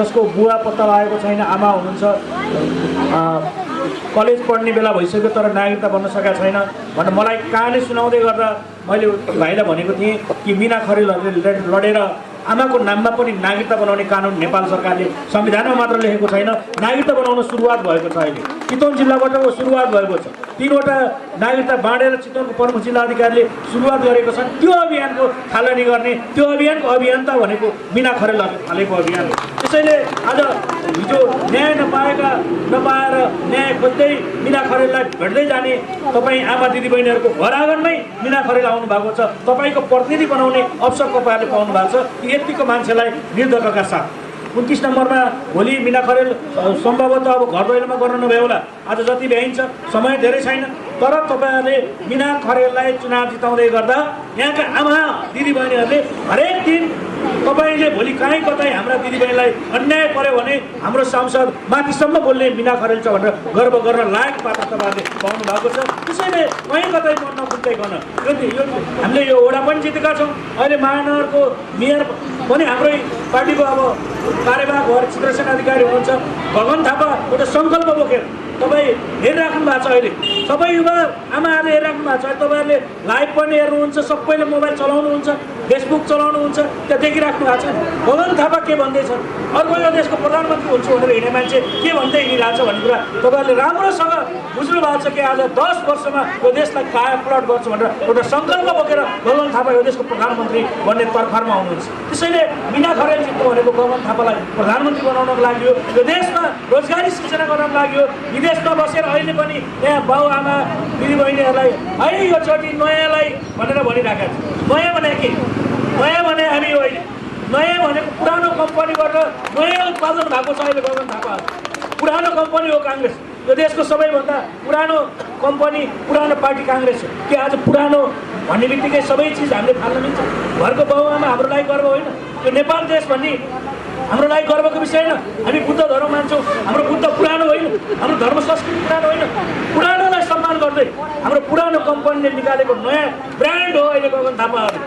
जसको बुवा पत्ता लागेको छैन, आमा हुनुहुन्छ कलेज पढ्ने बेला भइसक्यो तर नागरिकता बन्न सकेका छैन भनेर मलाई कहानी सुनाउँदै गर्दा मैले भाइलाई भनेको थिएँ कि मीना खरेलहरूले लडेर आमाको नाममा पनि नागरिकता बनाउने कानुन नेपाल सरकारले संविधानमा मात्र लेखेको छैन, नागरिकता बनाउन सुरुवात भएको छ। अहिले चितवन जिल्लाबाट सुरुवात भएको छ। 3वटा नागरिकता बाँडेर चितवनको प्रमुख जिल्ला अधिकारीले सुरुवात गरेको छन्। त्यो अभियानको थालनी गर्ने, त्यो अभियानको अभियन्ता भनेको मीना खरेलहरूले थालेको अभियान हो। त्यसैले आज हिजो न्याय नपाएर न्याय खोज्दै मीना खरेललाई भेट्दै जाने तपाईँ आमा दिदीबहिनीहरूको घर आँगनमै मीना खरेल आउनु भएको छ। तपाईँको प्रतिनिधि बनाउने अवसर तपाईँहरूले पाउनु भएको छ। यतिको मान्छेलाई निर्धक्कका साथ 29 नम्बरमा भोलि मीना खरेल सम्भवतः अब घर दैलोमा गर्न नभ्यो होला, आज जति भ्याइन्छ समय धेरै छैन, तर तपाईँहरूले मीना खरेललाई चुनाव जिताउँदै गर्दा यहाँका आमा दिदीबहिनीहरूले हरेक दिन तपाईँले भोलि कहीँ कतै हाम्रा दिदीबहिनीलाई अन्याय पर्यो भने हाम्रो सांसद माथिसम्म बोल्ने मीना खरेल छ भनेर गर्व गर्न लायक पात्र तपाईँहरूले पाउनु भएको छ। त्यसैले कहीँ कतै मन नफुट्दैकन यो हामीले यो वडा पनि जितेका छौँ। अहिले महानगरको मेयर पनि हाम्रै पार्टीको अब कार्यवाहक भएर चित्रसेन अधिकारी हुनुहुन्छ गगन थापा एउटा सङ्कल्प बोकेर तपाईँ हेरिराख्नु भएको छ। अहिले सबै युवा आमाहरूले हेरिराख्नु भएको छ। तपाईँहरूले लाइभ पनि हेर्नुहुन्छ, सबैले मोबाइल चलाउनुहुन्छ, फेसबुक चलाउनुहुन्छ, त्यहाँ देखिराख्नु भएको छ। गगन थापा के भन्दैछन्, अर्को यो देशको प्रधानमन्त्री हुन्छु भनेर हिँड्ने मान्छे के भन्दै हिँडिरहेको छ भन्ने कुरा तपाईँहरूले राम्रोसँग बुझ्नु भएको छ कि आज 10 वर्षमा यो देशलाई कायापलट गर्छु भनेर एउटा सङ्कल्प बोकेर गगन थापा यो देशको प्रधानमन्त्री बन्ने तर्फरमा आउनुहुन्छ। त्यसैले मीना खरेल जित्नु भनेको गगन थापालाई प्रधानमन्त्री बनाउनको लागि हो, यो देशमा रोजगारी सृजना गर्नको लागि हो। विदेशमा बसेर अहिले पनि यहाँ बाउ आमा दिदीबहिनीहरूलाई है यो चोटि नयाँलाई भनेर भनिराखेको छ। नयाँ भने के? नयाँ भने हामी हो। अहिले नयाँ भनेको पुरानो कम्पनीबाट नयाँ उत्पादन भएको छ। अहिले गगन थापा पुरानो कम्पनी हो काङ्ग्रेस, यो देशको सबैभन्दा पुरानो कम्पनी, पुरानो पार्टी काङ्ग्रेस हो। कि आज पुरानो भन्ने बित्तिकै सबै चिज हामीले फाल्न मिल्छ? घरको बाउ आमा हाम्रो लागि गर्व होइन, यो नेपाल देश भन्ने हाम्रो लागि गर्वको विषय होइन। हामी बुद्ध धर्म मान्छौँ, हाम्रो बुद्ध पुरानो होइन, हाम्रो धर्म संस्कृति पुरानो होइन। पुरानोलाई सम्मान गर्दै हाम्रो पुरानो कम्पनीले निकालेको नयाँ ब्रान्ड हो अहिले गगन थापाहरू।